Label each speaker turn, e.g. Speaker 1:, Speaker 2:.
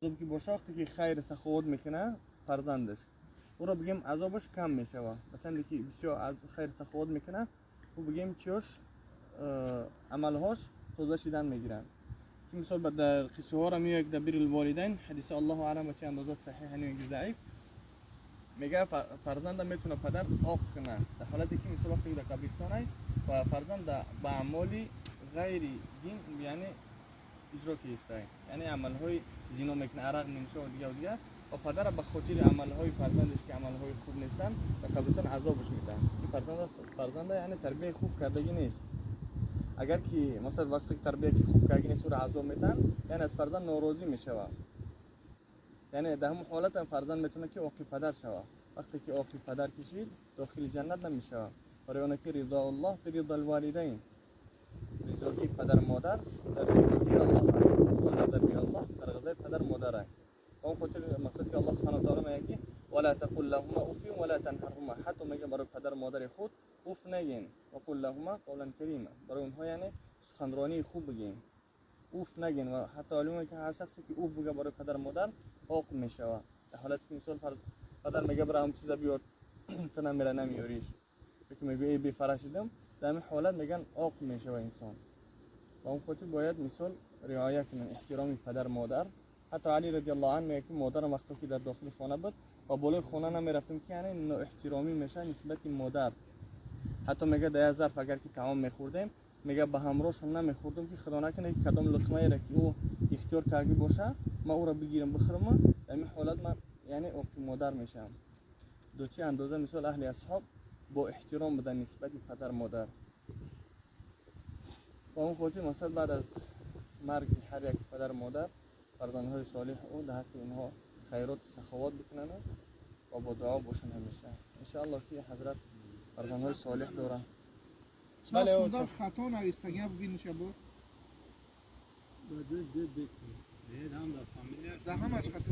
Speaker 1: Азоб ки боша, вақте ки хайр саховат мекуна фарзандаш, ӯро бигем, азобаш кам мешава. Масалан, ки бисёр хайр саховат мекуна, ӯ бигем, чиёш, амалҳош тоза шидан мегиранд. Ки мисол дар қиссаҳоро меояд, дар بر الوالدين ҳадиси, الله أعلم ба чи андоза саҳиҳ ё заиф, мега фарзанда метавона падар оқ куна, дар ҳолате ки мисол вақте дар қабристон ва фарзанд ба аъмоли ғайри дин, яъне иҷро кистай, яъне амалҳои зино мекунад, арақ менӯша ва дигар дигар, ва падара ба хотири амалҳои фарзандаш, ки амалҳои хуб нестанд, дар қабристон азобаш медиҳанд, ки фарзанда яъне тарбияи хуб кардагӣ нест. Агар ки масалан вақте ки тарбия ки хуб кардагӣ нест, ӯро азоб медиҳанд, яъне аз фарзанд норозӣ мешавад. Яъне дар ҳамон ҳолат ҳам фарзанд метавонад, ки оқи падар шавад. Вақте ки оқи падар кишид, дохили ҷаннат намешавад, барои оне ки رضا الله في رضا الوالدين, ризогии падар модар дар ризогии Аллоҳ аст ва ғазаби Аллоҳ дар ғазаби падар модар аст. Ба он хотир мақсад ки Аллоҳ سبحانه وتعالى мегӯяд, ки ولا تقل لهما أف ولا تنهرهما, ҳатто мега барои падар модари худ уф нагин, وقل لهما قولا كريما, барои онҳо яъне суханронии хуб бигин, уф нагин. Ва ҳатто олим ки ҳар шахсе ки уф бига барои падар модар, оқ мешавад. Дар ҳолате ки мисол падар мега: «Бира, ҳам чиза биёр», ту намера, намеёриш, ки мегӯ: «Эй, бефара шидам», дар ҳамин ҳолат меган оқ мешава инсон. Ба он хотир бояд мисол риоя кунем эҳтироми падар модар. Ҳатто Али رضي الله عنه мегӯяд, ки модарам вақте ки дар дохили хона буд, ва болои хона намерафтем, ки яъне ноэҳтиромӣ мешавад нисбати модар. Ҳатто мега, дар як зарф агар ки таом мехӯрдем, мега, ба ҳамроҳшон намехӯрдем, ки худо накунад, ки кадом луқмаеро ки ӯ ихтиёр карда боша, ман ӯро бигирам, бихӯрам, дар ҳамин ҳолат ман яъне оқи модар мешавам. До чӣ андоза мисол аҳли асҳоб бо эҳтиром будан нисбати падар модар. Ба он хотир масалан баъд аз марги ҳар як падар модар, фарзандҳои солиҳ ӯ дар ҳаққи онҳо хайроту саховат бикунанд ва бо дуо бошанд ҳамеша. Иншоаллоҳ, ки ҳазрат фарзандҳои солиҳ доранд. Бале,
Speaker 2: Часпондаш хато навистагия, бубиниша бо. Да ҳамаш хато.